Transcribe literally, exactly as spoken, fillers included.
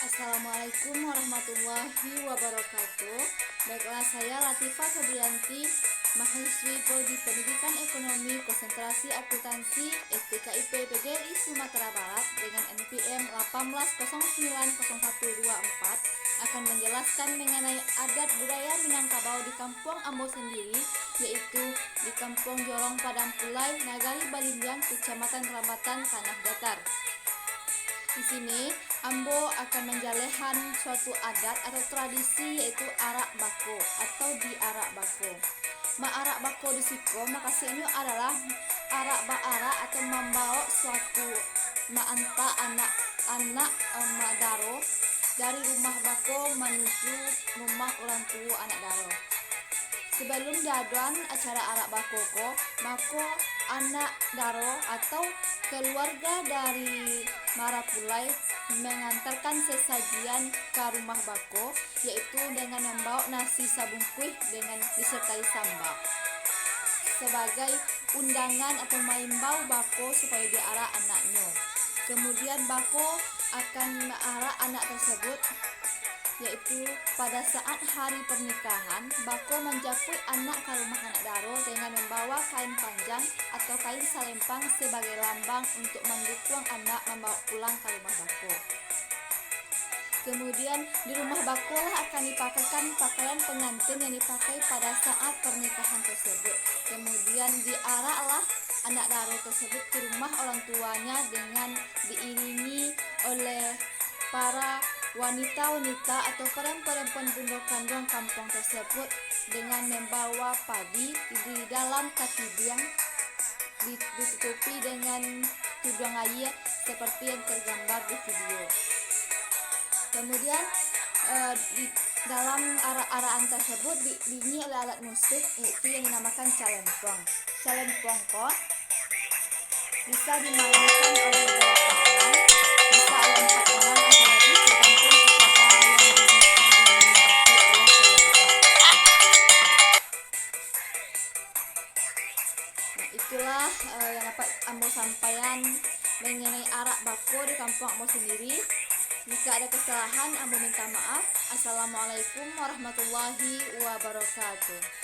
Assalamualaikum warahmatullahi wabarakatuh. Baiklah, saya Latifah Febrianti, mahasiswi Prodi Pendidikan Ekonomi Konsentrasi Akuntansi S T K I P P G R I Sumatera Barat dengan N P M delapan belas kosong sembilan kosong satu dua empat, akan menjelaskan mengenai adat budaya Minangkabau di kampuang ambo sendiri, yaitu di Kampuang Jorong Padang Pulai, Nagari Balindiang, Kecamatan Rambatan, Tanah Datar. Di sini, ambo akan manjalehan suatu adat atau tradisi, yaitu arak bako atau diarak bako. Maarak bako di siko makasuiknyo adalah arak baarak atau mambawok suatu, maanta anak-anak, eh, anak daro dari rumah bako manuju rumah urang tuo anak daro. Sabalum diadoan acara arak bako ko, mako anak daro atau kaluarga dari marapulai mangantakan sasajian ka rumah bako, yaitu dengan mambawok nasi sabungkuih dengan disertai samba, sabagai undangan atau maimbau bako supayo diarak anaknyo. Kamudian, bako akan maarak anak tarsebut, yaitu pada saat hari parnikahan, bako manjapuik anak ka rumah anak daro dengan mambawa kain panjang atau kain salempang sabagai lambang untuak mandukuang anak mambawok pulang ka rumah bako. Kamudian, di rumah bako lah akan dipakaikan pakaian pangantin yang dipakai pada saat parnikahan tarsebut. Kamudian, diaraklah anak daro tarsebut ka rumah urang tuonyo dengan diiringi oleh para wanita-wanita atau parempuan-parempuan bundo kanduang kampuang tarsebut dengan mambawa padi di dalam katibiang, di-, ditutupi dengan tuduang aia seperti yang tergambar di video. Kamudian, eh, di dalam arak-arakan tarsebut di-, diiringi oleh alat musik, yaitu yang dinamakan calempong. Calempong ko bisa dimainkan oleh beberapa orang, bisa oleh empat orang atau lebih, tergantung kepada yang diminati oleh calempong. Nah, itulah, eh, yang dapat ambo sampaian mengenai arak bako di kampuang ambo sendiri. Jika ada kesalahan, ambo minta maaf. Assalamualaikum warahmatullahi wabarakatuh.